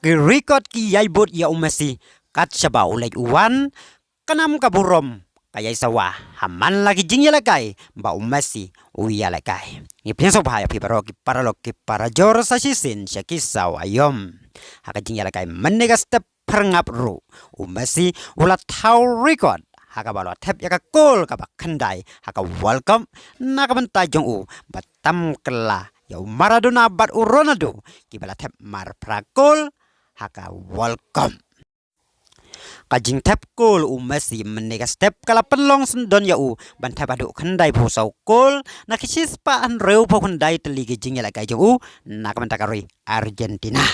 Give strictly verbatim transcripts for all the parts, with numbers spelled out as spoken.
Ki record ki ïai bud ïa u Messi kat shaba u leit u wan, ka nam ka burom ka ïai sawa ha man la ki jingïalehkai ba u Messi u ïalehkai. Ngi pdiang sngewbha ïa phi baroh ki paralok ki parajor sa shisien sha ki saw aïom. Ha ka jingïalehkai mynne ka step pyrngap ruh, u Messi u la thaw record ha kaba la thep ïa ka kol kaba khyndai ha ka World Cup na ka bynta jong u, ba tam kylla ïa u Maradona bad u Ronaldo kiba la thep mar phra kol ha ka World Cup. Ka jingthep kol u Messi mynne ka step ka la pynlong syndon ïa u ban thep haduh khyndai phew saw kol na ki shispah hynriew phew khyndai tylli ki jingïalehkai jong u na ka bynta ka ri Argentina.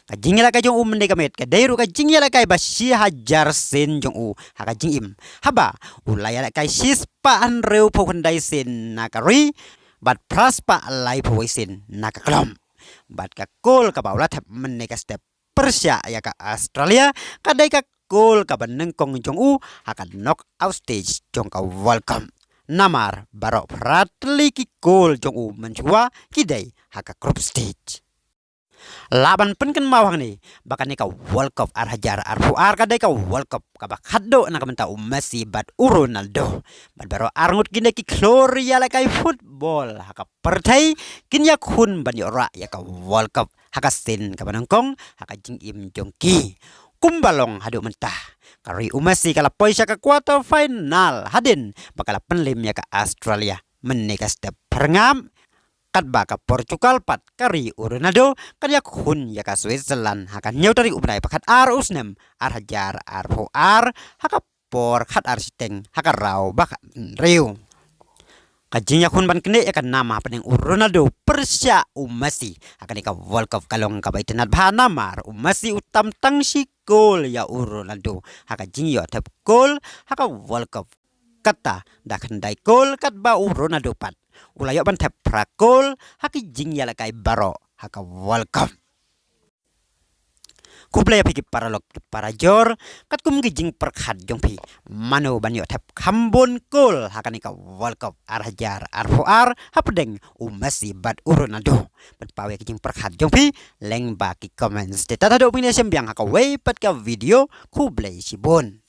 Ka jingïalehkai jong u mynne ka miet ka dei ruh ka jingïalehkai ba shi hajar sien jong u ha ka jingim, haba u la ïalehkai shispah hynriew phew khyndai sien na ka ri bad phra spah laiphew wei sien na ka club. Bad ka kol kaba u la thep mynne ka step pyrshah ïa ka Australia ka dei ka kol kaba nyngkong jong u ha ka knockout stage jong ka World Cup. Namar baroh phra tylli ki kol jong u mynshuwa ki dei ha ka group stage. Lah ban pynkynmaw hangne ba kane ka World Cup ar hajar arphew ar ka dei ka World Cup kaba khatduh na ka bynta u Messi bad u Ronaldo. Bad baroh arngut kine ki khlur ïalehkai football ha ka pyrthei kin ïakhun ban ïoh rah ïa ka World Cup ha ka sien kaba nyngkong ha ka jingim jong ki. Kumba long haduh mynta, ka ri u Messi ka la poi sha ka quarter final hadien ba ka la pynlem ïa ka Australia mynne ka step pyrngap. Katba ka Portugal pat ka ri u Ronaldo kan ïakhun ïa ka Switzerland ha ka hynñiew tarik u bnai ba khatar u snem ar hajar arphew ar ha ka por khatar shiteng ha ka raw ba khathynriew. Ka jingïakhun ban knieh ïa ka nam hapdeng u Ronaldo pyrshah u Messi ha kane ka World Cup ka long kaba itynnad bha namar u Messi u tam tang shi kol ïa u Ronaldo ha ka jingïoh thep kol ha ka World Cup. Kata da khyndai kol katba u Ronaldo pat u la ïoh ban thep phra kol ha ki jingïalehkai baroh ha ka World Cup. Khublei ïa phi ki paralok ki parajor, katkum ki jingpyrkhat jong phi, mano ban ïoh thep kham bun kol ha kane ka World Cup ar hajar arphew ar hapdeng u Messi bad u Ronaldo? Ban paw ïa ki jingpyrkhat jong phi lyngba ki comments. Te tad haduh mynne shim biang ha kawei pat ka video, khublei shibun.